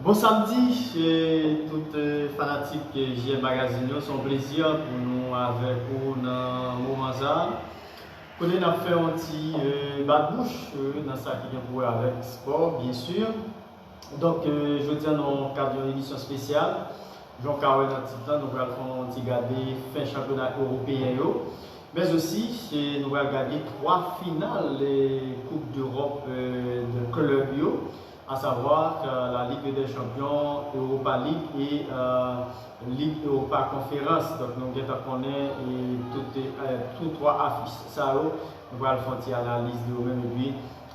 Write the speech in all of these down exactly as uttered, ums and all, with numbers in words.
Bon samdi, e, tout, e, fanatik, e, J L Magazine yo, se yon plezi pou nou avèk ou nan moman sa a. Kote n ap fè yon ti, e, bat bouch, e, nan sa ki gen pou wè avèk spò, byen si. Donk, e, jodi a, nan kad yon emisyon espesyal, jan w ka wè nan tit lan, nou pral fè yon ti gade fen chanpyona ewopeyen yo. Men osi, e, nou pral gade twa final, e, Coupe d'Europe, e, de club yo, à savoir, e, la Ligue des Champions, Europa League e, e, Ligue Europa Conference. Donk, nou gentan konnen, e, tout, e, tou twa afich sa yo. Nou pral fè yon ti analiz de yo menm, epi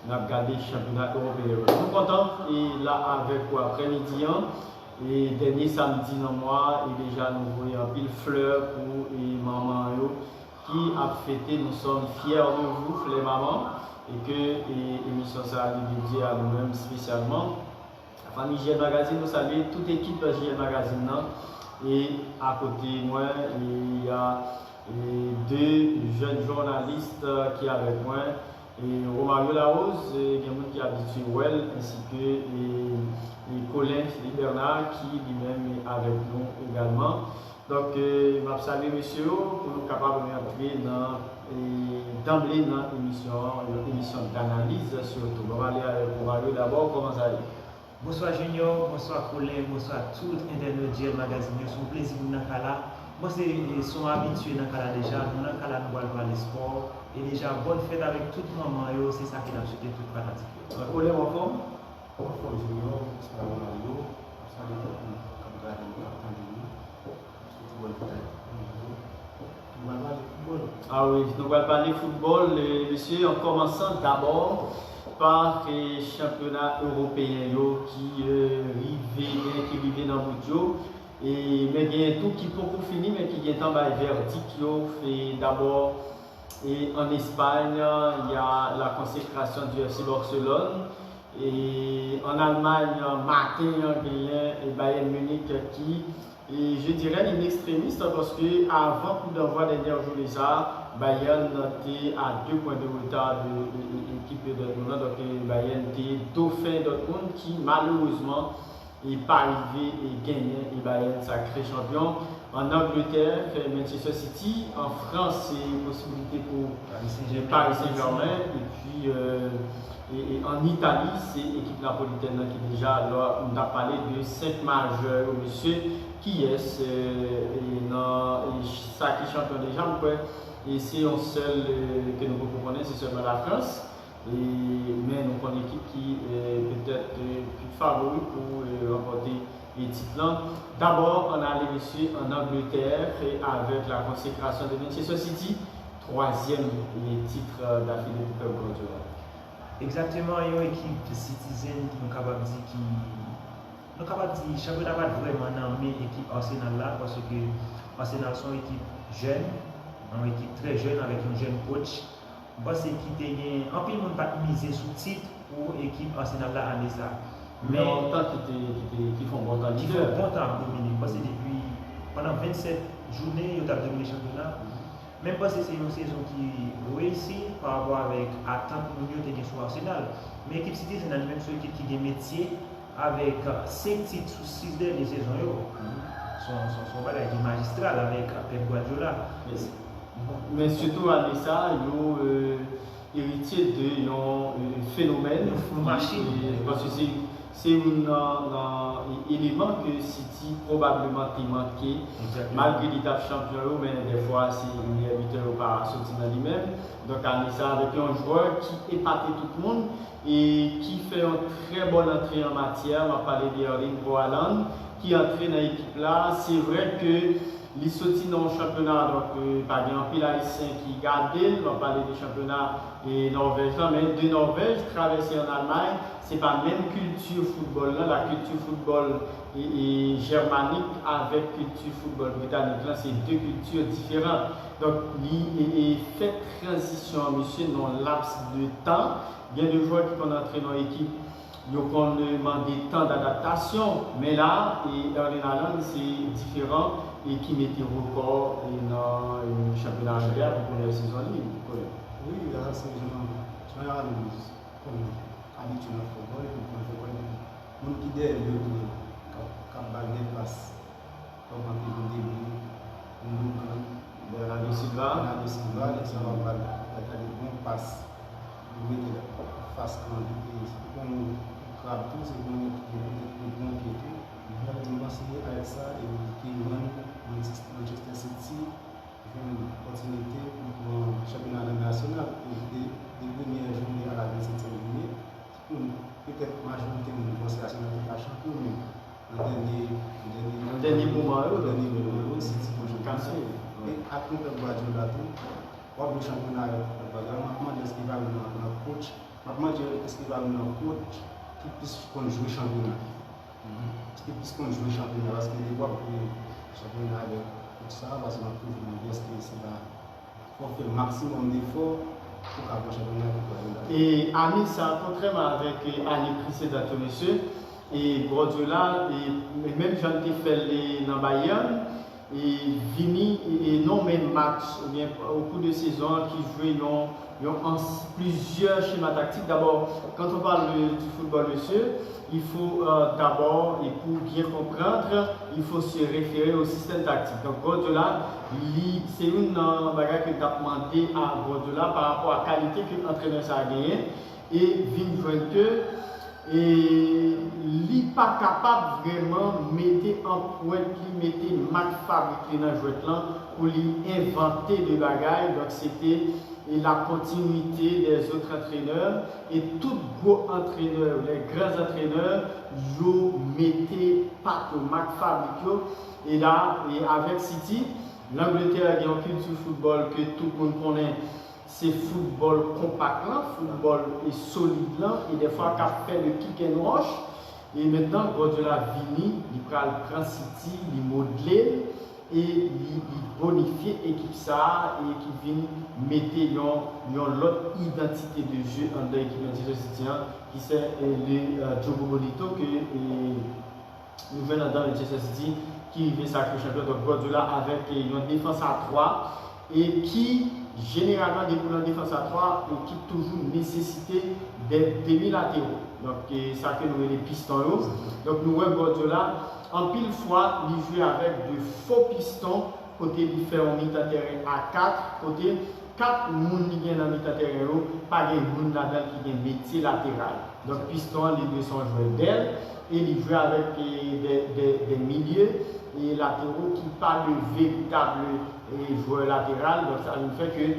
n ap gade chanpyona ewopeyen yo. Nou kontan, e, la avèk ou aprèmidi an, e, dènye samdi nan mwa, e deja nou voye anpil flè pou, e, manman yo ki ap fete. Nous sommes fiers de vous, les mamans, e ke, e, emisyon sa a li dedye a nou menm espesyalman. Fanmi J L Magazine, nou salye tout ekip J L Magazine nan. E akote mwen, e, y a, e, de jèn jounalis, e, ki avèk mwen. E Romario Larose, e, gen moun ki abitye wè l, ensi ke, e, e Colin Philippe Bernard, ki li menm, e, avèk nou egalman. Donk, e, m ap salye mesye yo pou nou kapab rantre nan, e, danble nan emisyon an, yon emisyon danaliz sitou. Ban m ale avèk Romario dabò, kòman sa ye? Bonswa Junior, bonswa Colin, bonswa tout entènot J L Magazine yo. Se yon plezi pou m nan kay la. Mwen se, e, se yon abitye nan kay la deja. Nou nan kay la, nou pral pale spò. E deja, bòn fèt avèk tout manman yo, se sa ke n ap swete tout fanatik yo. Colin, w anfòm? Anfòm Junior, bonswa Romario, bonswa tout moun k ap gade nou, k ap tande nou. Ah wi, nou pral pale foutbòl, e, mesye, an kòmansan dabò pa, e, chanpyona ewopeyen yo ki, e, rive, gen ki rive nan bout yo. E, men gen tou ki poko fini, men ki gentan bay vèdik yo. E, dabò, e, an Espay, y a la consécration du F C Barcelone. E, an Almay, maten an, genyen, e, Bayern Munich ki, e, je dirais in extremis, paske avan coup d'envoi dènye jounen sa a, Bayern te a de pwen de reta de, de, de ekip Dortmund lan. Donk, e, Bayern te dofen Dortmund ki, malerezman, e pa rive e genyen, e Bayern sakre chanpyon. An Angletè, Manchester City, an Frans, se posibilite pou Paris Saint-Germain, epi, e, e, e an Itali, se ekip napolitèn nan ki deja, lò, nou t ap pale de senk majè yo, mesye, kiyès, e, e nan, e sa ki chanpyon deja, m kwè, e se yon sèl, e, ke nou poko konnen, se sèlman Lafrans. E, men nou konn ekip ki, e, petèt, e, pi favori pou, e, ranpòte, e, tit lan. Dabò, ann ale, mesye, an Angletè, e, avèk la konsekrasyon de Manchester City, twazyèm, e, tit, e, dafile pou klèb Guardiola. Egzakteman, yon ekip Citizen, nou kapab di ki Nou kapab di chanpyona pa t vrèman nan men ekip Arsenal la, paske Arsenal se yon ekip jèn, yon ekip trè jèn avèk yon jèn coach. M panse ki te gen anpil moun pa t mize sou tit pou ekip Arsenal la ane sa. Men yon tan ki te, ki te, ki fè yon bon tan lidè. Ki fè yon bon tan ap domine. M panse depi pandan vennsèt jounen, yo t ap domine chanpyona. Men m panse se yon sezon ki reyisi pa rapò avèk atant moun yo te gen sou Arsenal. Men ekip Citizen nan li menm se yon ekip ki gen metye avèk senk tit sou sis dènye sezon yo. Se yon, se yon, se yon bagay ki majistral avèk Pep Guardiola. Men sitou ane sa, yo, e, eritye de yon, e, fenomèn. Yon machin. E, paske se, se youn nan, nan eleman ke City pwobableman te manke. Egzakteman. Malgre li t ap chanpyon yo, men dèfwa se erè bitè yo pa soti nan li menm. Donk ane sa, avèk yon jwè ki epate tout moun e ki fè yon trè bòn antre an matyè, m ap pale de Erling Braut Haaland, ki antre nan ekip la. Se vre ke li soti nan yon chanpyona, donk, e, pa gen anpil Ayisyen ki gade l. M ap pale de chanpyona, e, Nòvèj lan, men de Nòvèj, travèse an Almay, se pa menm kilti foutbòl lan, la kilti foutbòl, e, e, jèmanik avèk kilti foutbòl britanik lan, se de kilti diferan. Donk, li, e, e, fè tranzisyon an, mesye, nan yon laps de tan. Gen de jwè ki konn antre nan ekip, yo konn mande tan dadaptasyon, men la, e, Erling Haaland se diferan e ki mete rekò, e, nan, e, chanpyona anglè a pou premyè sezon li. Wi, la se jan, jan Haaland konn abitye nan foutbòl, epi konn jwe, moun ki dèyè l yo tou, Pral gen pas. Kòman ki vin debouye pou Logan, Bernardo Silva. Bernardo Silva, lè sa w ap pral gade bon pas. Li mete fas kan li te, se te yon krab tou, se te yon nèg ki te petèt yon bon pye tou. Mwen panse avèk sa, e li te rann Manchester City jwenn opòtinite pou pran chanpyona nan nasyonal, e de, de premyè jounen a la vennsenk jiyè. Moun, petèt majorite moun panse Arsenal te ka chanpyon, men nan dènye, nan dènye, nan dènye moman yo, nan dènye moman yo, City pran chanpyona. E ak yon Pep Guardiola tou, w ap jwe chanpyona avèk Pep Guardiola, m ap mande èske li pa menm nan, nan coach, m ap mande èske li pa menm nan coach ki plis konn jwe chanpyona. Èske plis konn jwe chanpyona, paske depi w ap jwe chanpyona avèk coach sa, paske m ap toujou mande èske se pa fò w fè maksimòm defò pou w ka pran chanpyona pou Guardiola. E ane sa, kontrèman avèk, e, ane presedan yo, mesye, e Guardiola, e, e menm jan l te fè l, e, nan Bayern, e vini, e, e nonmen match, oubyen o kou de sezon an, ki jwe yon, yon an, plizyè chema taktik. Dabò, quand on parle de, du football, mesye, il faut, euh, d'abord, et pour bien comprendre, il faut se référer au système tactique. Donk, Guardiola, li, se youn nan bagay ke n t ap mande a Guardiola pa rapò a kalite ke antrenè sa a genyen, e vin jwenn ke, e li pa kapab vrèman mete anprent li, mete mak fabrik li nan jwèt lan pou li envante de bagay. Donk, se te e la continuité des autres entraîneurs, e tout gwo antrenè, les grands entraîneurs, yo mete pat yo, mak fabrik yo. E la, e avèk City, Langletè gen yon kilti foutbòl ke tout moun konnen, se foutbòl konpak lan, foutbòl e solid lan, e dèfwa k ap fè le kick and rush. E mentnan, Guardiola vini, li pral pran City, li modle l, e li, li bonifye ekip sa a, e ki vin mete yon, yon lòt idantite de jeu anndan ekip Manchester City an, ki se, e, le, e, Diogo Bonito ke, e, nou jwenn anndan Manchester City, ki rive sakre chanpyon. Donk, Guardiola avèk, e, yon defans a twa, e ki, jeneralman, depi w nan defans a twa, ekip toujou nesesite de demi latero. Donk, e, sa ke nou rele piston yo. Donk, nou wè Guardiola, anpil fwa, li jwe avèk de fo piston, kote li fè yon mitan tèren a kat, kote kat moun li gen nan mitan tèren yo, pa gen youn ladan l ki gen metye lateral. Donk, piston an, li dwe se yon jwè dèl, e li jwe avèk, e, de, de, de milye, e latero ki pa de veritab, e, jwè lateral. Donk, sa vin fè ke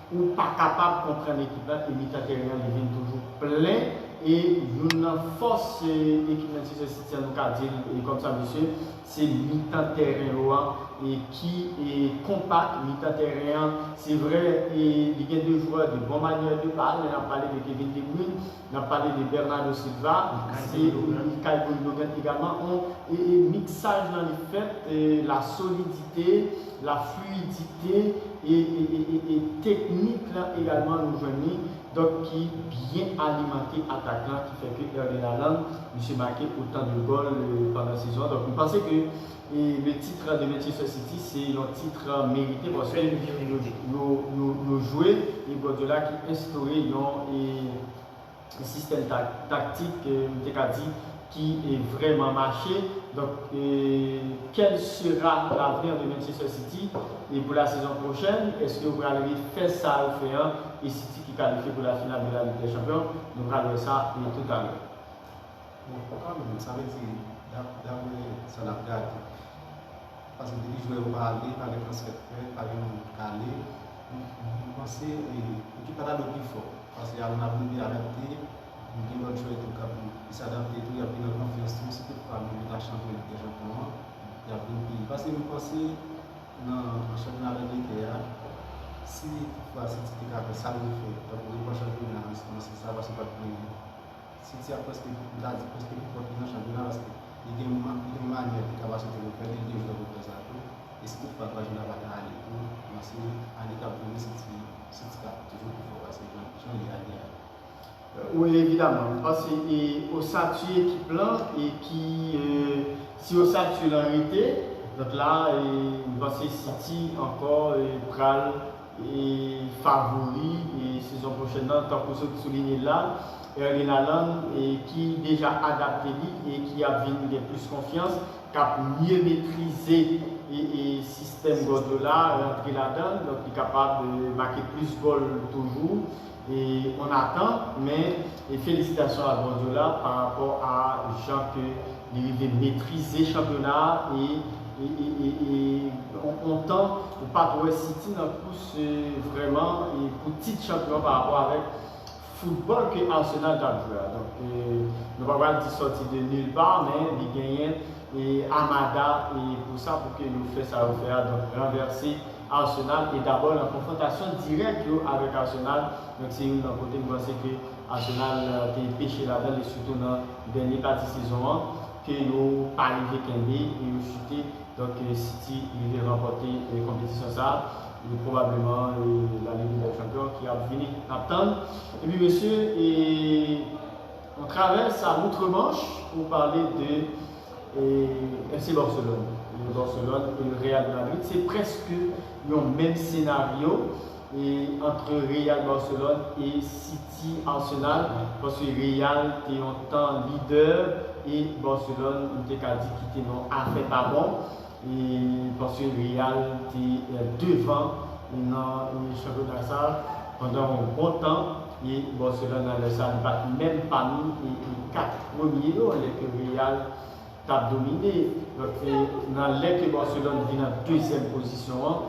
ou pa kapab konprann ekip la, e mitan tèren an, li vin toujou plen. E youn nan fòs, e, ekip Manchester City an, nou ka di l, e, kòmsa, mesye, se mitan tèren yo an, e, ki, e, konpak. Mitan tèren an, se vre, e, li gen de jwè de bon manyè de bal, lè n ap pale de Kevin De Bruyne, n ap pale de Bernardo Silva, se Ilkay Gundogan egalman. On, e, e miksaj lan li fèt, e, la solidite, la fluidite, e, e, e, e, e teknik lan egalman nou jwenn li, donk ki byen alimante atak lan, ki fè ke Erling Haaland, misye make otan de gòl, e, pandan sezon an. Donk, m panse ke, e, le titre de Manchester City, se yon tit merite, paske yo, yo, yo, yo jwe, e Guardiola ki enstore yon, e, sistèm tak-, taktik, e, m te ka di, ki, e, vrèman mache. Donk, e, quel sera l'avenir de Manchester City, e, pour la saison prochaine? Èske yo pral refè sa yo fè an, e City ki kalifye pou la final de la Ligue des Champions? Nou pral wè sa, e, toutalè. Bon, kanmenm, sa vle di, dap-, daprè sa n ap gade, paske depi jwè yo pa ale, pa gen transfè k fèt, pa gen moun k ale, m, m panse, e, ekip la ta dwe pi fò. Paske Haaland ap rive adapte, gen lòt jwè tou k ap plis adapte tou, y ap vin an konfyans tou, si tout fwa nou ta chanpyon Lig dè Chanpyon an, y ap vin pi. Paske m panse nan, nan chanpyona Langletè a, si tout fwa City te ka fè sa l dwe fè, tankou repran chanpyona an nan sans sa, paske pa t gen City ap prèske, m ta di, prèske pi fò ki nan chanpyona, paske li gen, li gen manyè, li kapasite pou fè l, li gen jwè pou fè sa tou. E si tout fwa Guardiola pa ta ale tou, m panse ane k ap vini, City, City ka toujou pi fò pase jan, jan li ye a. Wi, evidaman. M panse, e, osati ekip lan, e ki, e, si osati lan rete, donk la, e, m panse City ankò, e, pral e favori, e sezon pwochèn nan, tankou sou, soulinye l la, Erling Haaland, e ki deja adapte li e ki ap vin gen plis konfyans, k ap mye metrize e, e sistèm Guardiola, rantre ladan l, donk li kapab e, make plis gòl toujou. E on atan, men e felisitasyon a Guardiola pa rapò a jan ke li rive metrize chanpyona a e, e, e, e, e on, on tan ou pa t wè City nan kous e, vrèman e pou tit chanpyon pa rapò avèk foutbòl ke Arsenal t ap jwe a. Donk, e, nou pa pral di sòti de nil pa, men li genyen e Amada e pou sa, pou ke yo fè sa yo fè a. Donk, ranvèse Arsenal e dabò nan konfwontasyon dirèk yo avèk Arsenal. Donk, se youn nan kote m panse ke Arsenal e, te peche ladan l, e sitou nan dènye pati sezon an, ke yo pa rive kenbe e yo chite. Donk, e, City rive ranpòte e, konpetisyon sa a. E pwobableman e, La Ligue des Champions ki ap vini, n ap tann. Epi, mesye, e, on traverse à l'outre-Manche pour parler de e, F C Barcelone. E Barcelone e Real Madrid, se prèske yon menm senaryo e, ant Real Barcelone e City Arsenal, paske Real te yon tan lidè e Barcelone, nou te ka di, ki te nan afè pa bon. E paske Real te e, devan nan e, chanpyona sa a pandan yon bon tan. E Barcelone, nan lè sa a, li pa t menm pami e, e kat premye yo, lè ke Real t ap domine. Donk, e nan lè ke Barcelone vin nan dezyèm pozisyon an,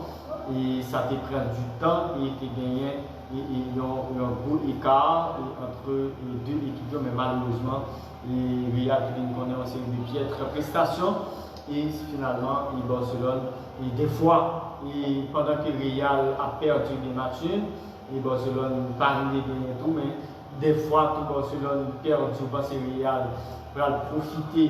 e sa te pran du tan e te genyen e, e yon, yon gwo eka e, ant e, de ekip yo, men malerezman, e Real te vin konnen yon seri de pyètre prestasyon e finalman, e Barcelone, e dèfwa, e pandan ke Real ap pèdi de match nul, e Barcelone pa rive genyen tou, men dèfwa tou Barcelone pèdi, ou panse Real pral pwofite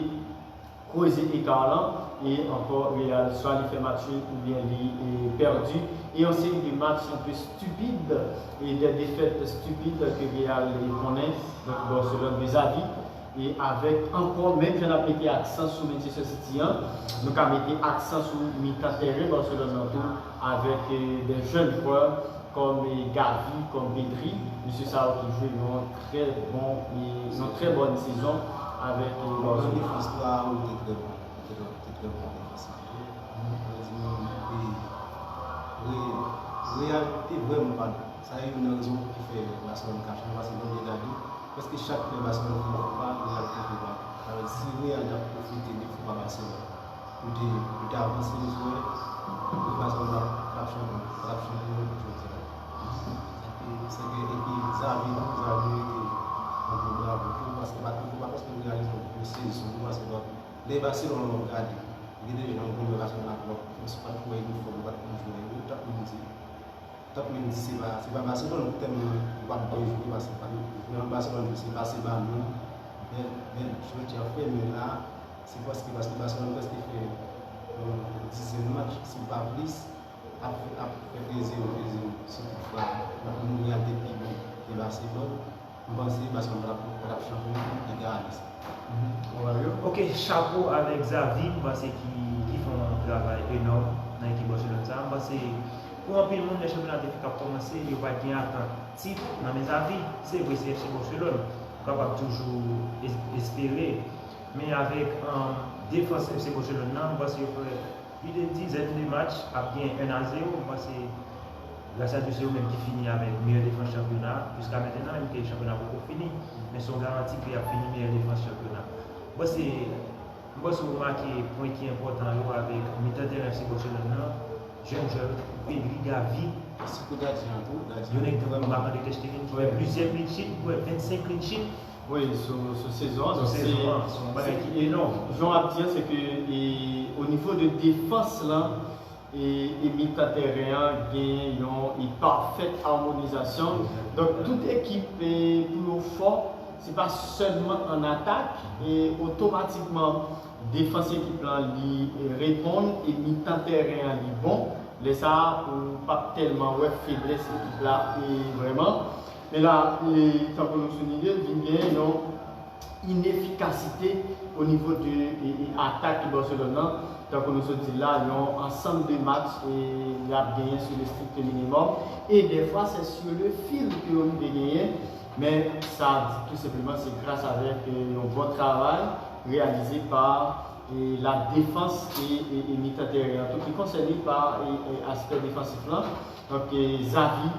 kreze eka lan, e ankò Real swa li fè match nul oubyen li e, pèdi. E yon seri de match un peu stupide e de defèt stupide ke Real e konnen, donk Barcelone vizavi. E avèk ankò, menm jan n ap mete aksan sou Manchester City an, nou ka mete aksan sou mitan tèren Barcelone nan tou, avèk e, de jèn jwè kòm e, Gavi, kòm Pedri, mesye sa yo ki jwe yon trè bon, e, yon trè bòn sezon avèk e, Barcelone. Defans la, ou te trè bon. Te trè, te trè bon defans la tou. Malezman, e, Re-, Real te vrèman pa bon. Sa e youn nan rezon ki fè Barcelone ka fè, paske lè w gade, prèske chak lè Barcelone gen foupa, Real gen foupa. Sa vle di, si Real t ap pwofite de foupa Barcelone pou te, pou te avanse, m kwè, de fason, l ap, l ap chanpyon, l ap chanpyon jodi a. Sèke, sèke, epi Xavi tou, Xavi rete yon gwo bravo tou, paske pa, pa paske l reyalize yon gwo sezon, paske lè Barcelone w ap gade, gen de jan w konn wè Barcelone ap jwe, w ap, w ap wè inifòm, w ap konn jwè yo, t ap menm di, Tank menm si se pa, se pa Barcelone, poutèt mwen, ou p ap byen jwe, paske pa, jwe nan Barcelone, se pase balon, bèl, bèl jwèt y ap fè, men la, se prèske, paske Barcelone prèske fè, euh, dizyèm match, si pa plis, ap, ap fè trèzyèm, trèzyèm, si toutfwa, Real te pi bon ke Barcelone. M panse Barcelone pa t ap, pa t ap chanpyon egalis. Mhm. Bon, Mario? Ok, chapo avèk Xavi, m panse ki, ki fè yon travay enòm nan ekip Barcelone sa. M panse pou anpil moun, lè chanpyona te fenk ap kòmanse, yo pa t gen atant tit nan men Xavi. Se vre, se F C Barcelone. Ou kapab toujou es-, espere. Men avèk, um, defans F C Barcelone nan, m panse yo fè plis de dizèn de match ap gen en a zewo, m panse gras a Dye se yo menm ki fini avèk meyè defans chanpyona a. Jiska mentnan, menm ke chanpyona poko fini, men se yon garanti ke y ap fini meyè defans chanpyona. M panse, m panse w make pwen ki enpòtan yo avèk mitan teren F C Barcelone nan, jèn jwè Pedri, Gavi. Sitou gadyen an tou, gadyen an. Yo nèk vrèman, Marc-André ter Stegen ki fè plizyè clean sheet, ki fè vennsenk clean sheet. Wi, sou, sou sezon an. Sou sezon an, se yon bagay ki enòm. Jan w ap di an, se ke e, o nivo de defans lan, e, e mitan teren an gen yon e pafèt amonizasyon. Donk, tout ekip, e, pou yo fò, se pa sèlman an atak, e otomatikman, defans ekip lan li reponn, e mitan teren an li bon. Lè sa a, ou p ap tèlman wè feblès ekip la, e vrèman. Men la, e, tankou nou souliye, vin gen yon inefikasite o nivo de, e, e, atak Barcelone nan. Tankou nou sot di l la, yon ansanm de match, e, y ap genyen sou le strict minimum. E dèfwa, se sur le fil ke yo rive genyen. Men sa di tou senpleman se gras avèk yon bon travay reyalize pa e la defans e, e, e mitan teren an tou ki konsène pa e, e aspè defansif lan. Donk e, Xavi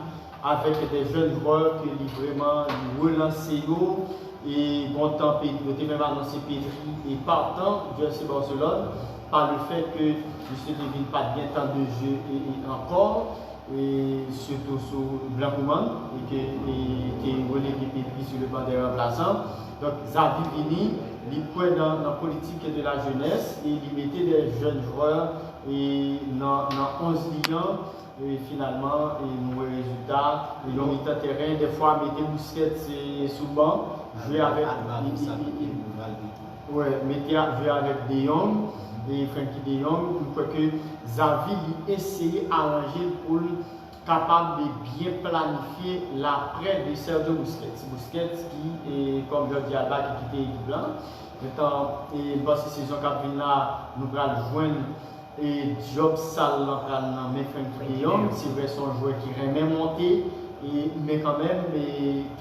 avèk de jèn jwè ke li vrèman li relanse yo e bon tan Pedri yo te menm anonse Pedri e patan du FC Barcelone pa le fèt ke misye te vin pa t gen tan de jeu e, e ankò e sitou sou Black Woman e ke e te relege Pedri sou le ban dè ranplasan. Donk Xavi vini, li kwè nan, nan politik de la jeunesse e li mete de jèn jwè e nan, nan onz li an e finalman e nou wè rezilta e yon mitan teren dèfwa mete Busquets e sou ban jwe avèk Alba tou sa tou ki rival li tou. Wè, mete a jwe avèk De Jong e Frenkie De Jong, m kwè ke Xavi li eseye aranje l pou l kapab de byen planifye laprè de Sergio Busquets. Busquets ki e kòm Jordi Alba ki kite ekip lan. Mentan e m panse sezon k ap vin la nou pral jwenn e djòb sal lan pral nan men Frenkie De Jong. Se vrè se yon jwè ki renmen monte e men kanmenm e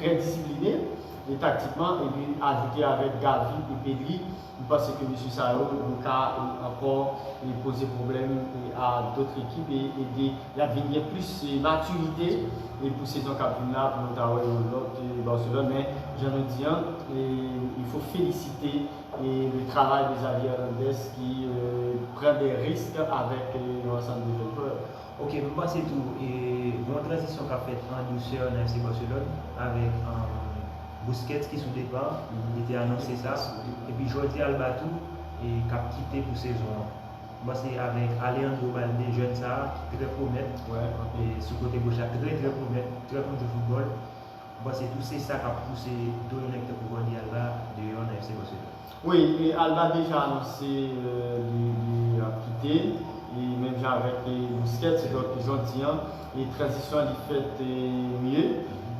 trè disipline e taktikman epi ajoute avèk Gavi e Pedri. M panse ke mesye sa yo yo ka e ankò e poze pwoblèm e a dòt ekip e ede y ap vin gen plis e matirite e pou sezon k ap vin la pou nou ta wè yon lòt e Barcelone. Men jan nou di an e il faut féliciter e le travail de Xavi Hernandez ki e pran de risk avèk e yon ansanm de jèn jwè. Ok, m panse tou e gon tranzisyon k ap fèt an dousè nan FC Barcelone avèk Busquets ki sou depa, li te anonse sa. Epi Jordi Alba tou e k ap kite pou sezon an. M panse avèk Alejandro Balde, jèn sa a, ki trè pwomèt e sou kote goch la, trè trè pwomèt, trè konn jwe foutbòl. M panse tou se sa k ap pouse do yon nèg tankou Jordi Alba deyò nan FC Barcelone. Wi, e Alba deja anonse e li, li ap kite e menm jan avèk e Busquets, donk jan w di an e tranzisyon an li fèt e mye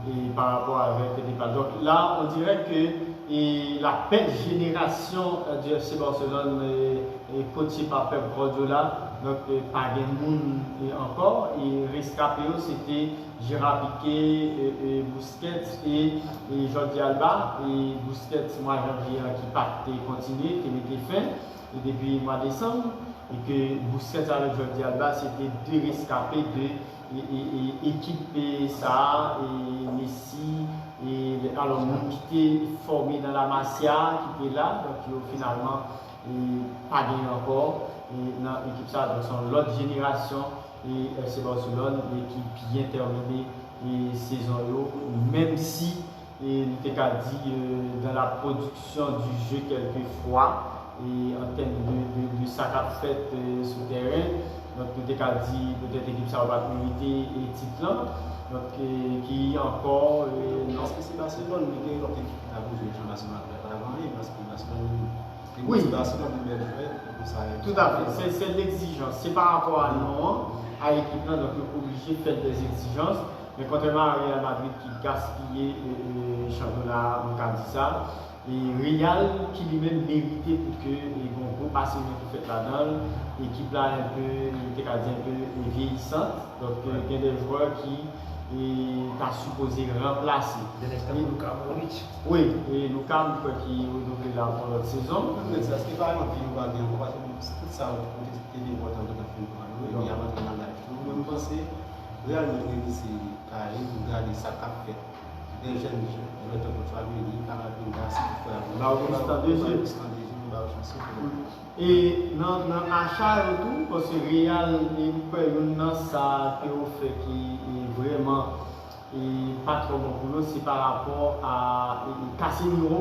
e pa rapò avèk depa l. Donk la on dirè ke e la belle génération e du FC Barcelone e e coaché pa Pep Guardiola, donk e pa gen moun e ankò e reskape yo se te Gerard Piqué, e, e, Busquets e, e Jordi Alba. E Busquets mwa janvye an ki pa t te kontinye, te mete fen e depi mwa desanm, e ke Busquets avèk Jordi Alba se te de reskape de e, e, e, ekip e, sa a, e Messi, e alò moun ki te fòme nan La Masia ki te la, donk yo finalman e pa gen ankò e nan ekip sa a. Donk se yon lòt jenerasyon e FC Barcelone e ki byen tèmine e sezon yo, menm si e nou te ka di e dans la production du jeu kèlkefwa e an tèm de, de, de sa k ap fèt e sou tèren. Donk nou te ka di petèt ekip sa yo pa t merite e tit lan. Donk e ki ankò e nan Èske se Barcelone li te yon ekip ki ta pou jwe jan Barcelone ap fè pa t ap anyen paske Barcelone Wi. Tout à fait. Se, se legzijans. Se pa rapò a non an, a ekip lan, donk yo oblije fè dè egzijans. Men kontrèman a Real Madrid ki gaspiye e, e, chanpyona a, nou ka di sa. E Real ki li menm merite pou ke e, gon gwo pase men ki fèt ladan l. Ekip la enpe, nou te ka di enpe e, vyeyisant. Donk e, gen de jwè ki e, ta sipoze ranplase. De nèg tankou Luka Modric. Wi, e Luka, m kwè ki renouvle la pou lòt sezon. Mwen menm sa, èske pa anvi nou pa gen ankò, paske tout sa yo te, te enpòtan tout ap fin pran yo, epi y ap antre nan live tou. Mwen, m panse Real Madrid se kare pou gade sa k ap fèt. De jèn jwè tankou Tchouaméni, Camavinga, si toutfwa y ap Ba yo plis tan de jeu. Plis tan de jeu, ba yo chans yo pou yo. E nan, nan acha yo tou, paske Real, e m kwè youn nan sa ke yo fè ki e vrèman e pa twò bon pou yo, se pa rapò a e, e Casemiro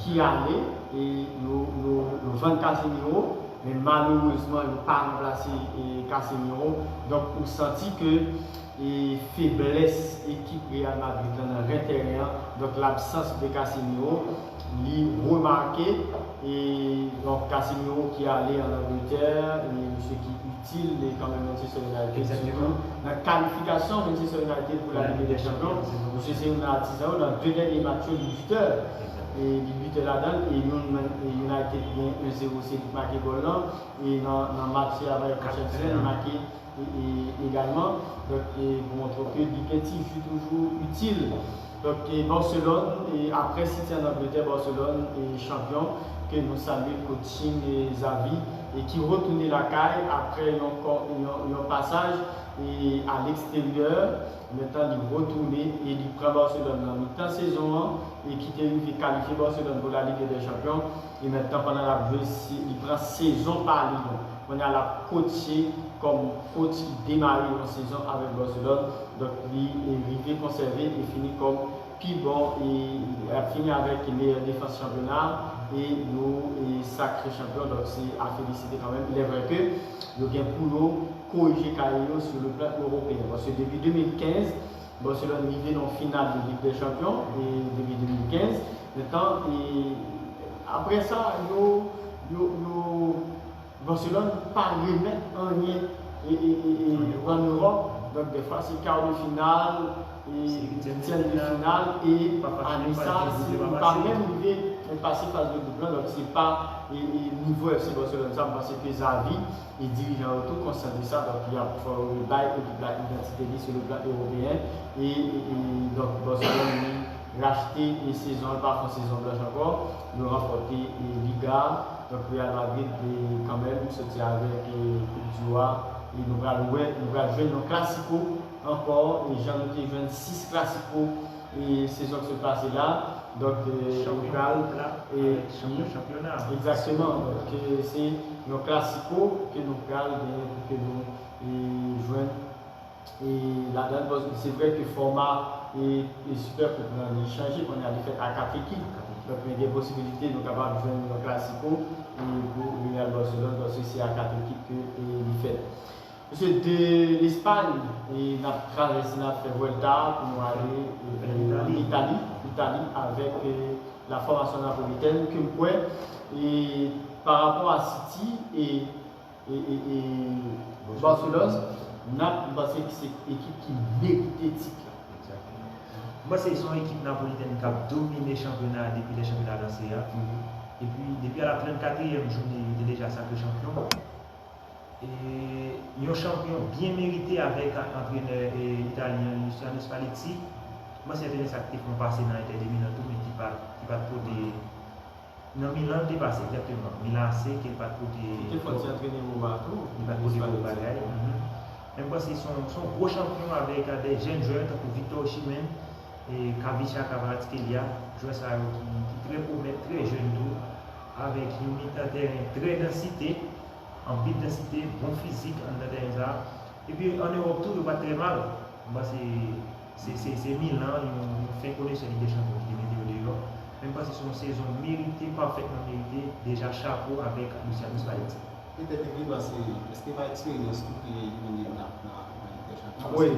ki ale, e yo, yo, yo vann Casemiro, men malerezman yo pa ranplase e Casemiro. Donk ou santi ke e feblès ekip Real Madrid lan nan ren tèren an, donk labsans de Casemiro, li remake, e donk Casemiro ki ale an Angletè, e misye ki itil e kanmenm Manchester United, Exactement. Sitou nan kalifikasyon Manchester United pou la Ligue des Champions, misye se youn nan atizan yo, nan de dènye match yo, li bitè, e li bitè ladan l, e youn nan, e United gen en zéro, se li k make gòl lan, e nan, nan match avèk Chelsea, li make e, e, egalman. Donk, e, pou montre ke li gen ti jou toujou itil. Donk, e Barcelone, e apre City an Angletè, Barcelone e chanpyon, ke nou salye coaching e Xavi, e ki retounen lakay apre yon, yon, yon pasaj e a leksteryè. Mentnan, li retounen e li pran Barcelone nan mitan sezon an, e ki te rive kalifye Barcelone pou la Ligue des Champions. E mentnan, pandan l ap jwe, si, li pran sezon pa li an. Kounye a, l ap kotche kòm coach ki demare yon sezon avèk Barcelone. Donk, li e rive konsève e fini kòm pi bon, e ap fini avèk meyè defans chanpyona, e yo e sakre chanpyon, donk se a felisite kanmenm. Il est vrai que yo gen pou yo korije kay yo sur le plan européen, paske depi de mil kenz, Barcelone rive nan final de Ligue des Champions, e depi de mil kenz, mentnan, e apre sa, yo, yo, yo, Barcelone pa remèt anyen e, e, e, e, ann Ewòp. Donk, dèfwa, se kar de final, e, huitième de final, e ane sa, si nou pa menm rive pase faz de group lan, donk se pa e, e, nivo F C Barcelone sa, m panse ke Xavi e dirijan yo tou konsyan de sa, donk y ap fò yo bay ekip la idantite li sur le plan européen, e, e, e, donk Barcelone li rachte e sezon an, pa fè yon sezon blanch ankò, yo ranpòte e Liga, donk Real Madrid e kanmenm soti avèk e Koup di Wa, e nou pral wè, nou pral jwenn yon Clasico ankò, e jan nou te jwenn sis Clasico e sezon ki sot pase la, donk e nou pral e chanpyon chanpyona. Egzakteman, donk e se yon Clasico ke nou pral genyen pou ke nou e jwenn e ladan, paske se vre ke fòma e, e Super Coupe lan li chanje, kounye a li fèt a kat ekip. Donk, men gen posibilite nou kapab jwenn yon Clasico e pou Real Barcelone, paske se a kat ekip ke e li fèt. Mesye, de Lespay, e n ap travèse, n ap fè vwèlta pou nou ale e, an Itali, Itali avèk e, la fòmasyon napolitèn ke m kwè e, pa rapò a City e e, e, e Barcelone, Nap, m panse ke se ekip ki merite tit la. Egzakteman. M panse se yon ekip napolitèn k ap domine chanpyona a depi lè chanpyona lanse a. Epi, depi a la trannkatriyèm jounen, yo te deja sakre chanpyon. E yon chanpyon byen merite avèk antrenè e, italyen an, Luciano Spalletti. M panse antrenè sa ki te fè yon pase nan Inter de Milan tou, men ki pa, ki pa t pote Nan Milan, l te pase, egzakteman. Milan A C, ke l pa t pote. Li te fè yon ti antrene Roma tou. Li pa t pote gwo bagay. Mhm. Men m panse se yon, se yon gwo chanpyon avèk de jèn jwè tankou Victor Osimhen, e Khvicha Kvaratskhelia, jwè sa yo ki, ki trè pwomèt, trè jèn tou, avèk yon mitan tèren trè dansite, anpil dansite, bon fizik anndan tèren sa. Epi ann Ewòp tou, yo pa t trè mal. M panse Se, se, se Milan, yon, yon fen konesè Lig dè Chanpyon ki te mete yo deyò. Men m panse se yon sezon merite, pafètman merite. Deja, chapo avèk Luciano Spalletti. Petèt, Evril, se, èske pa eksperyans tou ki elimine Nap nan, nan Lig dè Chanpyon? Wi,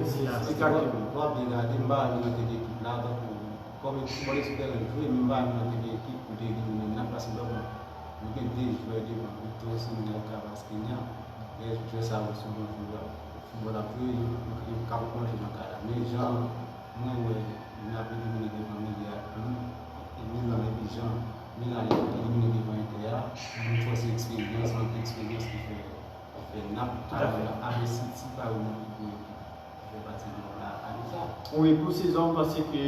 egzakteman. Lè w ap byen gade, m pa wè Milan te gen ekip la, tankou, kòm ekip, bò de sou tèren l jwe, men m pa wè Milan te gen ekip pou te elimine Nap, paske, bon, nou gen de jwè devan, Victor Osimhen, Kvaratskhelia, lè jwè sa yo sou ban foutbòl ap jwe, yo, yo, yo ka pwolonje nan kay la. Men jan mwen wè Nap elimine devan Milan, e Milan epi jan Milan elimine devan Inter a, mwen kwè se eksperyans, mank eksperyans ki fè, ki fè Nap, avèk City, pa yo nan pi gwo ekip ki fè pati de la, a, ane sa. Wi, pou sezon, m panse ke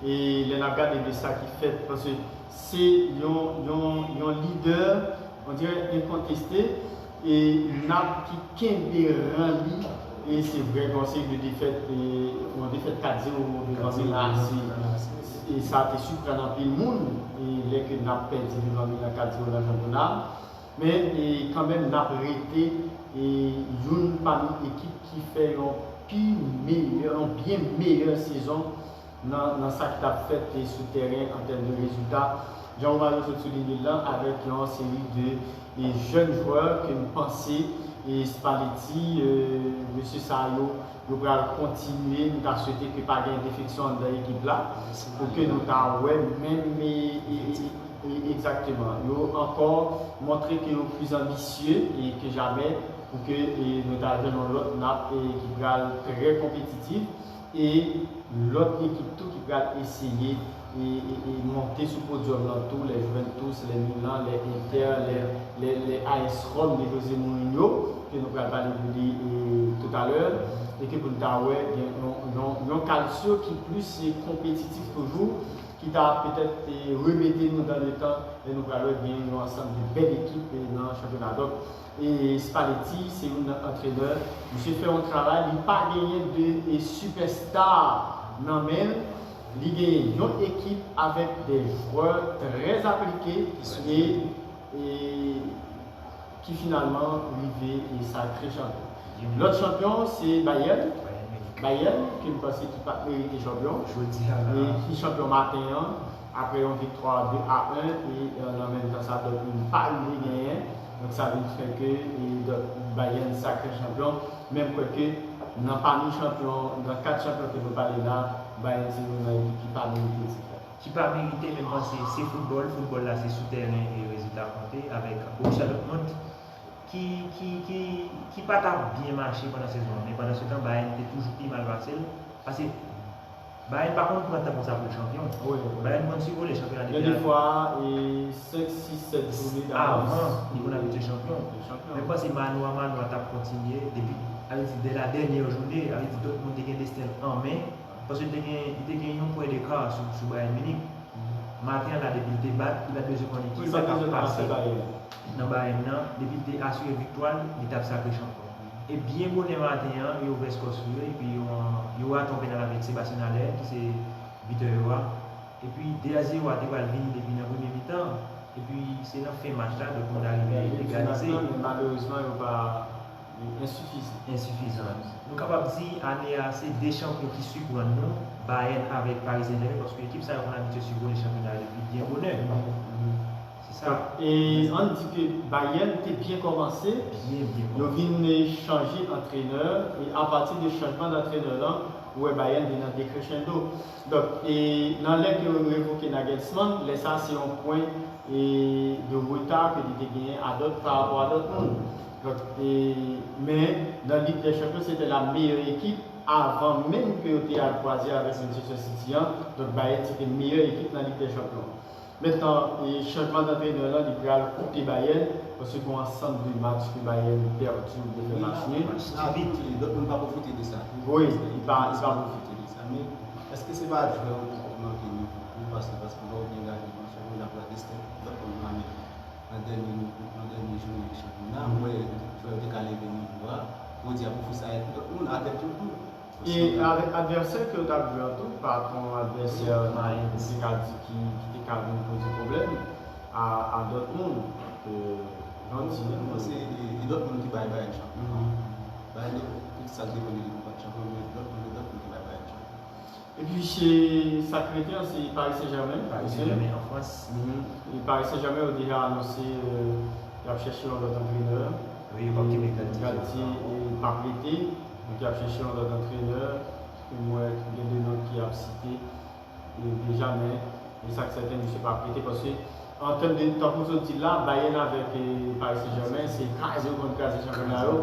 E lè n ap gade de sa ki fèt, paske se yon, yon, yon lidè, on dirè enkonteste, e Nap ki kenbe ran li, e se vre gen yon seri de defèt, e yon defèt kat zewo devan Milan, se, e sa te siprann anpil moun, e lè ke Nap pèdi devan Milan kat zewo nan chanpyona. Men, e, kanmenm, n ap rete, e, youn pami ekip ki fè yon pi meyè, yon byen meyè sezon nan, nan sa ki t ap fèt, e, sou tèren an tèm de rezilta. Jan Romario sot souliye l lan, avèk yon seri de, e, jèn jwè ke m panse, e, Spalletti, e, mesye sa yo, yo pral kontinye. Nou ta swete ke pa gen defeksyon anndan ekip la, pou ke nou ta wè menm, e, e, e, e, egzakteman, yo ankò montre ke yo plis anbisye, e, ke jamè, pou ke, e, nou ta jwenn yon lòt Nap, e, ki pral trè konpetitif, e lòt ekip tou ki pral eseye, e, e, e, monte sou podyòm lan tou, les Juventus, les Milan, les Inter, les, les, les A S Rome de José Mourinho, ke nou pral pale de li, e, toutalè. e ke pou n ta wè gen yon, yon, yon kalti ki plis konpetitif toujou, ki ta petèt remete nou dan le tan, e nou pral wè gen yon ansanm de bèl ekip nan chanpyona. Donk, e Spalletti se youn nan antrenè, misye fè yon travay, li pa genyen de e sipèsta nan men l, li genyen yon ekip avèk de jwè trè aplike e, e ki finalman rive e sakre chanpyon. Lòt chanpyon se Bayern. Bayern, ke m panse ki pa t merite chanpyon. E ki chanpyon maten an, apre yon viktwa de a en, e nan menm tan sa Dortmund pa rive genyen. Donk sa vin fè ke e, Bayern sakre chanpyon. Men m kwè ke nan pami chanpyon, nan kat chanpyon ke nou pale la, Bayern se youn nan ekip ki pa merite tit la. Ki pa merite, men m panse se foutbòl. Foutbòl la se sou tèren e rezilta konte avèk Borussia Dortmund ki, ki, ki, ki pa t ap byen mache pandan sezon an. Men pandan se tan, Bayern te toujou pi mal pase l. Paske Bayern pa konn pran tan konsa pou l chanpyon. Bayern konn sivole chanpyona depi. Gen de fwa, e senk, sis, sèt jounen davans. Avan, li konn abitye chanpyon. Men m panse mano a mano a t ap kontinye depi, sa vle di, dè la dènyè jounen, sa vle di Dortmund te gen desten l an men. Paske li te gen, li te gen yon pwen deka sou, sou Bayern Munich. Maten an la, depi l te bat, li pa t bezwen konn kisa k ap pase nan Bayern nan. Depi l te asire viktwa l, li t ap sakre chanpyon. E byen bonè maten an, yo ouvè skò sou yo, epi yo, yo rate yon penal avèk Sebastian Haller, ki se bitè yo a. Epi de a zewo a te pral vini depi nan premye mitan. Epi se nan fen match la, Dortmund arive egalize. Men malerezman, yo pa Ensifizan. Ensifizan. Nou kapab di ane a se de chanpyon ki siprann nou, Bayern avèk Paris Saint-Germain, paske ekip sa yo konn abitye sivole chanpyona yo depi byen bonè. Se sa. E ann di ke Bayern te byen kòmanse. Byen, byen kòmanse. Yo vin chanje antrenè, e apati de chanjman dantrenè lan, ou wè Bayern vin nan decrescendo. Donk, e nan lè ke yo revoke Nagelsmann, lè sa se yon pwen e de reta ke li te genyen a Dort, pa rapò a Dortmund. Donk, e, men nan Lig dè Chanpyon, se te la meyè ekip avan menm ke yo te al kwaze avèk Manchester City an. Donk, Bayern se te meyè ekip nan Lig dè Chanpyon an. Mentnan, e, chanjman dantrenè lan, li pral koute Bayern, paske gen yon ansanm de match ke Bayern pèdi, ou byen fè match nil. Match nil. Dortmund pa pwofite de sa. Wi, li pa, li pa pwofite de sa. Men, èske se pa jwè yo ki manke nivo pou pase, paske lè w byen gade, Manchester United ap gade stat Dortmund nan men nan dènye, nan dènye jounen chanpyona, m wè jwè yo te ka leve nivo a. Jodi a, pou fas a Dortmund, atè tout bon. E avèk advèsè ke yo t ap jwe an tou, pa t yon advèsè m te ka di ki, ki te ka vin poze pwoblèm a, a Dortmund. Donk, jan w di, non, se, e, e Dortmund ki bay Bayern chanpyona. Bayern, tout sa k depann de li pou bat chanpyon, men Dortmund, se Dortmund ki bay Bayern chanpyona. Epi se sa k rete an, se Paris Saint-Germain. Paris Saint-Germain an Frans. E Paris Saint-Germain yo deja anonse, e, y ap chèche yon lòt antrenè. Wi, yo p ap kenbe Galtier. Galtier, e, p ap rete. Donk y ap chèche yon lòt antrenè. Epi m wè gen de non ki ap site, e, deja, men e sa k sèten, misye p ap rete paske An tèm de, tankou w sot di la, Bayern avèk, e, Paris Saint-Germain, se kraze yo konn kraze chanpyona yo.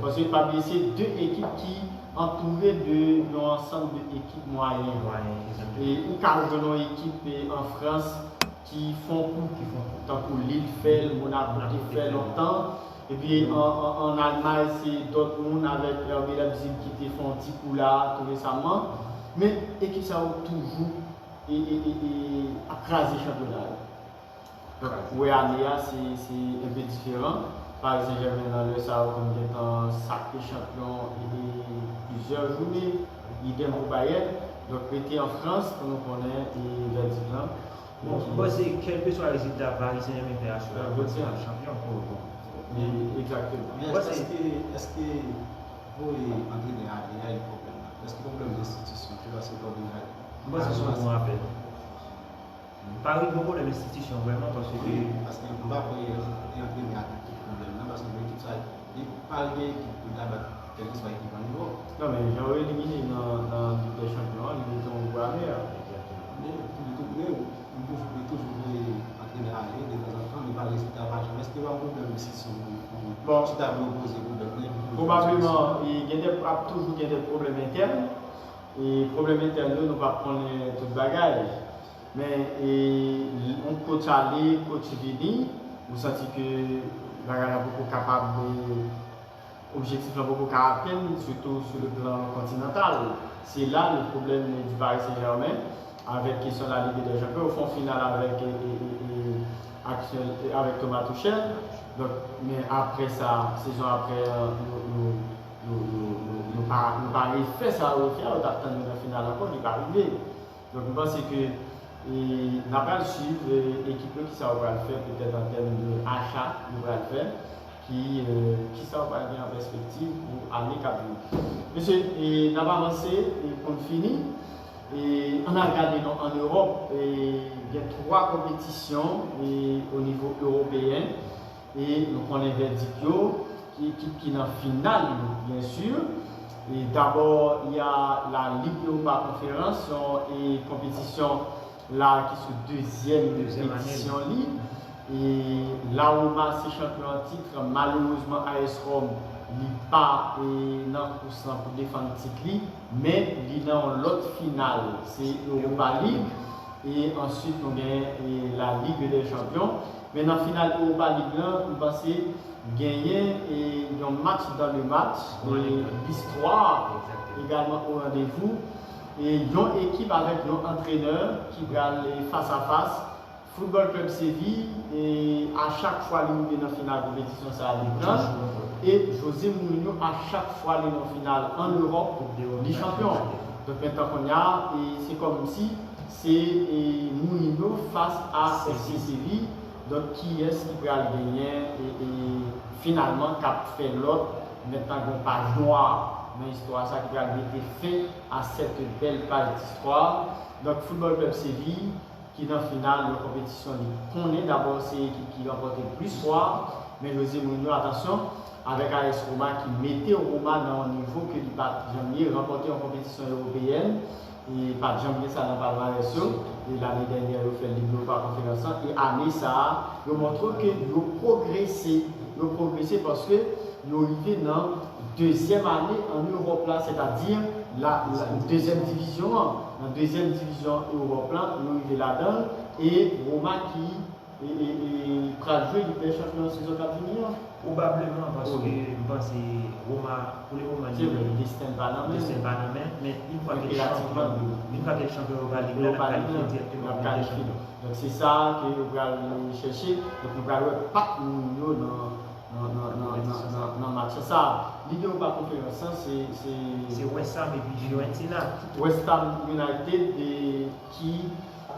Paske pa bliye, se de ekip ki antoure de yon ansanm de ekip mwayen. E ou ka jwenn yon ekip, e, an Frans ki fè yon kou, tankou Lille fè l, Monaco te fè lontan. Epi an, an, an Almay, se Dortmund avèk R B Leipzig ki te fè yon ti kou la tou resaman. Men ekip sa yo toujou e, e, e, e, ap kraze chanpyona yo. Donk, ou wè ane a, se, se enpe diferan. Paris Saint-Germain nan lè sa yo konn gentan sakre chanpyon e, e plizyè jounen. Idèm pou Bayern. Donk, rete an Frans pou nou konnen e vèdik lan. Bon, m panse kèlkeswa rezilta Paris Saint-Germain fè aswè a, Dortmund ap chanpyon. Egzakteman. Men èske, èske voye antrenè ale a e pwoblèm la? Èske pwoblèm enstitisyon ki pase kòdonè a? M panse se yon bon apèl. Pa rive yon pwoblèm enstitisyon vrèman, paske. Wi, paske m pa kwè e antrenè a ki tout pwoblèm nan, paske pou ekip sa, li pa gen ekip pou l ta bat kèlkeswa ekip an Ewòp. Non, men jan yo elimine nan, nan Lig dè Chanpyon an, li mete yon gwo amè. Men, men, men, li toujou, li toujou voye antrenè ale detanzantan, men pa rezilta pa janm. Èske pa yon pwoblèm enstitisyon pou, pou, pou chita pou yo poze pwoblèm nan? Pwobableman, gen de, ap toujou gen de pwoblèm entèn. E pwoblèm entèn yo, nou p ap konnen tout bagay. Men, e, yon coach ale, coach vini, ou santi ke bagay la poko kapab, e, objektif lan poko ka atenn, sitou sou le plan kontinantal. Se la le problème du Paris Saint-Germain, avèk kesyon la Ligue des Champions, yo fè yon final avèk, e, e, e, e, aktyèl, e, avèk Thomas Tuchel. Donk, men apre sa, sezon apre, e, yo, yo, yo, yo, yo, yo pa, yo pa refè sa yo refè a, yo t ap tann yo nan final ankò, li pa rive. Donk, m panse ke, e, n a pral swiv, e, ekip yo, kisa yo pral fè, petèt an tèm de acha yo pral fè, ki, e, kisa yo pral gen an pèspektiv pou ane k ap vini. Mesye, e, n ap avanse, e, pou n fini. E, ann al gade non, ann Ewòp, e, gen twa konpetisyon, e, o nivo ewopeyen. E nou konnen vèdik yo, ki ekip ki nan final yo, byen si. E dabò, y a la Ligue Europa Conference, yon, e, konpetisyon la ki sou dezyèm Dezyèm ane. Edisyon li. E la Roma se chanpyon an tit, malerezman A S Rome li pa, e, nan kous lan pou defann tit li, men li nan yon lòt final, se Europa League. E answit nou gen, e, la Ligue des Champions. Men nan final Europa League lan, m panse genyen, e, yon match dans le match, e, Exactement. Listwa egalman o randevou. E yon ekip avèk yon antrenè ki pral, e, fas a fas. Football Club Séville, e, a chak fwa li rive nan final konpetisyon sa a, li pran. E José Mourinho, a chak fwa li nan final ann Ewòp, li chanpyon. Donk, mentnan kounye a, e, se kòmsi se, e, Mourinho fas a F C Séville. Donk, kiyès ki pral genyen, e, e, finalman, k ap fè lòt, mentnan gen yon paj nwa nan istwa sa ki pral mete fen a cette belle page d'histoire. Donk, Football Club Séville, ki nan final yon konpetisyon li konnen dabò se ekip ki ranpòte plis fwa, men José Mourinho, atansyon, avèk A S Roma ki mete Roma nan yon nivo ke li pa t janm ye, ranpòte yon konpetisyon ewopeyèn, e pa t janm gen sa nan palmarès yo, e lane dènyè yo fè Ligue Europa Conference lan, e ane sa a, yo montre ke yo pwogrese, yo pwogrese paske yo rive nan dezyèm ane ann Ewòp la, sètadi la, la dezyèm divizyon an, nan dezyèm divizyon Ewòp la, yo rive ladan l, e Roma ki, e, e, e, pral jwe Lig dè Chanpyon sezon k ap vini an. Pwobableman, paske Wi. M panse Roma, pou le moman, Se li vre, desten l pa nan men l. Desten l pa nan men, men yon fwa ke l Relativman chanpyon, wi. Yon fwa ke l chanpyon Europa League la, l ap Europa League kalifye la, direkteman l ap pou Lig dè kalifye. Chanpyon. Donk, se sa ke yo pral chèche. Donk, nou pral wè pa Mourinho nan, nan, nan, nan, nan, nan, nan match sa a. Lidè yo pa konferans lan, se, se Se West Ham epi Fiorentina. West Ham United, e, ki,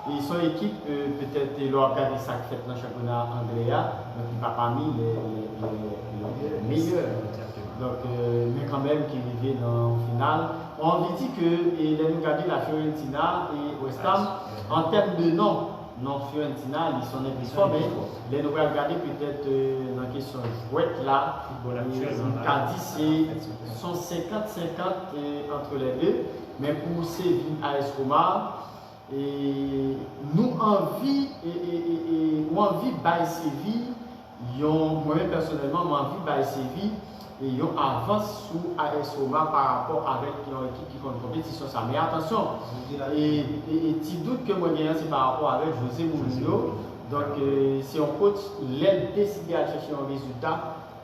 e, se yon ekip, e, petèt, e, lè w ap gade sa k fèt nan chanpyona anglè a, donk, li pa pami lè, lè, lè, lè meyè. Exactement. Donk, e, men kanmenm ki rive nan final. Mwen anvi di ke, e, lè nou gade la Fiorentina e West Ham, an tèm de non, non Fiorentina, li sonnen pi fò, men lè nou pral gade petèt, e, nan kesyon jwèt la, Football e, aktyèl, nou ka di se, se yon senkant senkant, e, entre les deux, men pou Séville A S Roma, e, nou anvi, e, e, e, e, ou anvi bay Séville yon, mwen menm pèsonèlman, mwen anvi bay Séville, e, yon avans sou A S Roma pa rapò avèk yon ekip ki konn konpetisyon sa. Men atansyon, e, e, e ti dout ke mwen genyen se pa rapò avèk José Mourinho. Donk, e, se yon coach, lè l deside al chèche yon rezilta,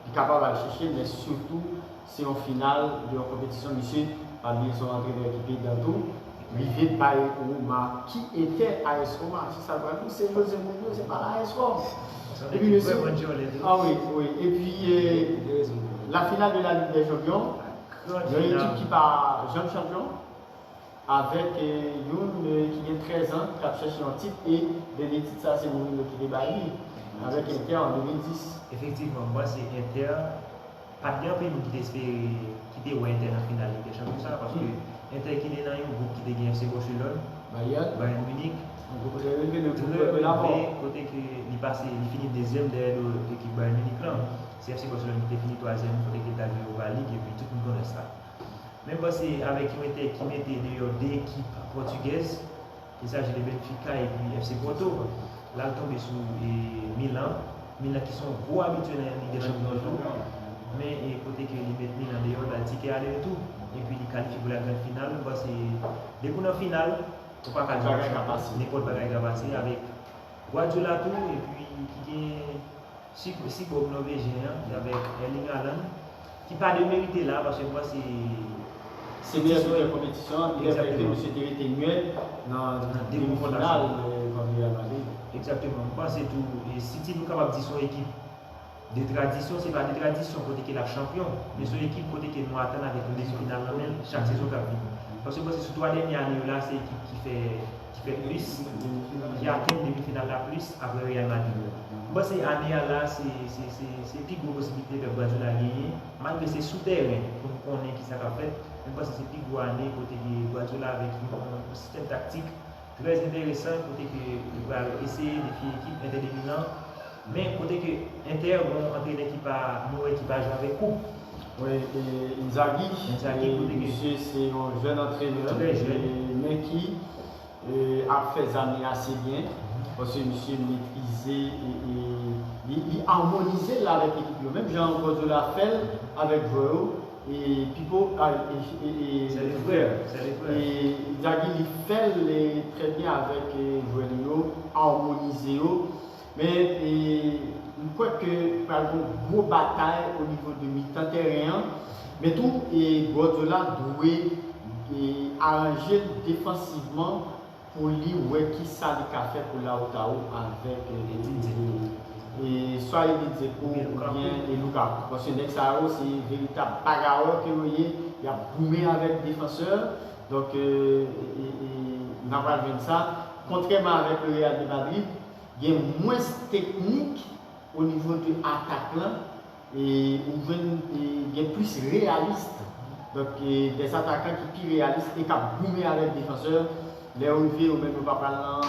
li kapab al chèche l, men sitou, se yon final de yon konpetisyon, misye, pa bliye se yon antrenè ki pedan tou, rive bay Roma, ki etè A S Roma, se sa l pral di, se José Mourinho, se pa la A S Roma. Epi, mesye, ah wi, wi. Epi, e, la finale de la Ligue des Champions, yon ekip ki pa janm chanpyon, avèk, e, youn, e, ki gen trèz an, k ap chèche yon tit, e dènye tit sa, se Mourinho ki te bay li, avèk Inter an de mil dis. Efektivman, m panse Inter, pa t gen anpil moun ki te espere, ki te wè Inter nan final Lig dè Chanpyon sa, paske Inter ki te nan yon gwoup ki te gen F C Barcelone, Bayern. Bayern Munich, yon gwoup trè rele, le gwoup de la mò, kote ke li pase, li fini dezyèm dèyè do ekip Bayern Munich lan. Se F C Barcelone ki te fini twazyèm, kote ke l t al jwe Europa League, epi tout moun konnen sa. Men m panse avèk yon Inter ki mete deyò de ekip pòtigèz, il s'agit de Benfica epi F C Porto, la l tonbe sou, e, Milan. Milan ki se yon gwo abitye nan Lig dè Chanpyon toujou. Men, e, kote ke li met Milan deyò, l ba l tikè ale retou. Epi li kalifye pou la grande finale. M panse depi w nan final, ou pa ka di nenpòt bagay ka pase avèk Guardiola tou, epi ki gen si, si bòb nòvejyen an, avèk Erling Haaland. ki pa demerite la, paske m panse Se meyè bitè konpetisyon an, li regrete misye te rete nwèt nan demi final kont Real Madrid. Egzakteman. M panse tou, e City nou kapab di se yon ekip de tradisyon, se pa de tradisyon kote ke l ap chanpyon, men se yon ekip kote ke nou atann avèk yon demi final nan men l chak sezon k ap vini. Paske m panse sou twa dènye ane yo la, se ekip ki fè ki fè plis, ki atenn demi final la plis apre Real Madrid. M panse ane a la, se se se se pi gwo posiblite Pep Guardiola genyen, malgre se sou tèren pou n konnen kisa k ap fèt, men m panse se pi gwo ane kote ke Guardiola avèk yon sistèm taktik trè enteresan kote ke li pral eseye defye ekip Inter de Milan, men kote ke Inter gon antrenè ki pa nou wè ki pa jwe avèk koup. Wi, e Inzaghi, Inzaghi, e kote ke misye se yon jèn antrenè, trè jèn, e men ki e, ap fè zame ase byen, paske misye metrize e, e li, li amonize l avèk ekip yo. Menm jan Guardiola fè l avèk jwè yo, e Pipo, a, e, e, e, Se de frè, se de frè. E Inzaghi li fè l e, trè byen avèk e, jwè li yo, amonize yo. Men e, m kwè ke pral gen yon gwo batay o nivo de mitan tèren an. Men tou, e Guardiola dwe e, aranje l defansivman pou li wè kisa li ka fè pou Lautaro avèk e, e, swa Edin Dzeko oubyen e Lukaku. Paske nèg sa yo se veritab bagawè ke yo ye, y ap goumen avèk defansè. Donk, e, e, e, n a pral jwenn sa. Kontrèman avèk le Real de Madrid, gen mwens teknik o nivo de atak lan, e ou jwenn e, gen plis reyalis. Donk, e, des atakan ki pi reyalis e k ap goumen avèk defansè. Lè yo rive, yo menm yo pa pral nan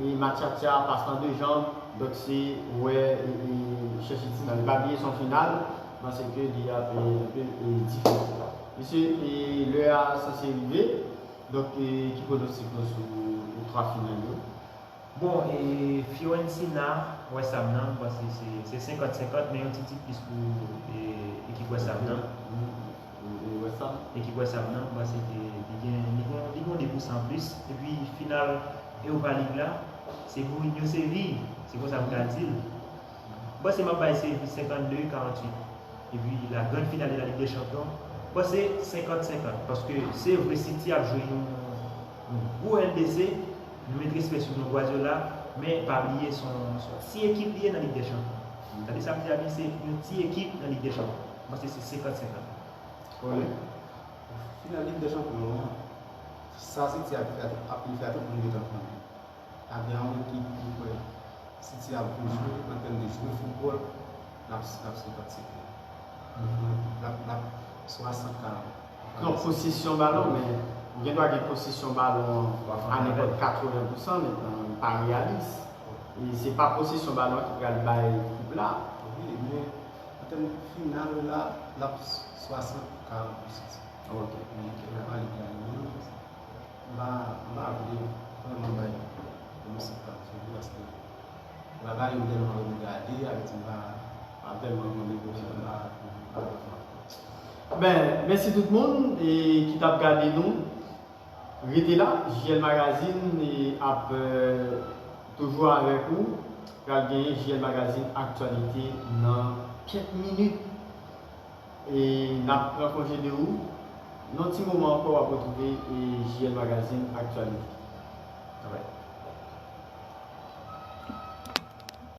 e, matchatcha, pas nan de janm. Donk, se wè e, e chèche ti nan. Pa bliye se yon final, m panse ke li ap e, enpe e, diferan. Mesye, e lè a sanse rive. Donk, e, ki pwonostik nou sou e, twa final yo? Bon, e Fiorentina, West Ham nan, m panse se se senkant senkant, men yon ti ti plis pou e, ekip West Ham nan. E, e West Ham? Ekip West Ham nan, m panse ke li gen li gen li gen yon de pousan plis. Epi final Europa League la, se Mourinho Seville, se konsa m ka di l. M panse m ap bay Seville senkannde karanntuit. Epi la grande finale de la Ligue des Champions, m panse senkant senkant. Paske se vre City ap jwe yon yon gwo L D C, nou met respè sou non Guardiola, men pa bliye se yon se yon ti ekip li ye nan Lig dè Chanpyon. Tande sa m di a byen, se yon ti ekip nan Lig dè Chanpyon. M panse se senkant senkant. Ole. Final Lig dè Chanpyon an, sa City ap fè, ap vin fè a tout moun gentan konnen. Ap gen yon ekip ki kwè City ap byen jwe, an tèm de jwe foutbòl, l ap, l ap senkant senkant. L ap, l ap swasant karant. Non, posesyon balon, men ou gen dwa gen posesyon balon a nenpòt katreven pousan, men pa reyalis. E se pa posesyon balon ki pral bay koup la. Wi, men an tèm final la, l ap swasant karant pou City. Ok. Men Europa League la, li menm, m pa, m pa vle vrèman bay pwonostik pa sou li, paske bagay yo tèlman yo gade, Ayiti pa, pa tèlman konn evolye, m pa, m pa vrèman. Ben, mèsi tout moun e, ki t ap gade nou. Rete la, J L Magazine e, ap e, toujou avèk ou. Pral genyen J L Magazine Aktyalite nan kèk minit. E n ap pran konje de ou. Nan ti moman ankò, w ap retwouve e, J L Magazine Aktyalite. Bye bye.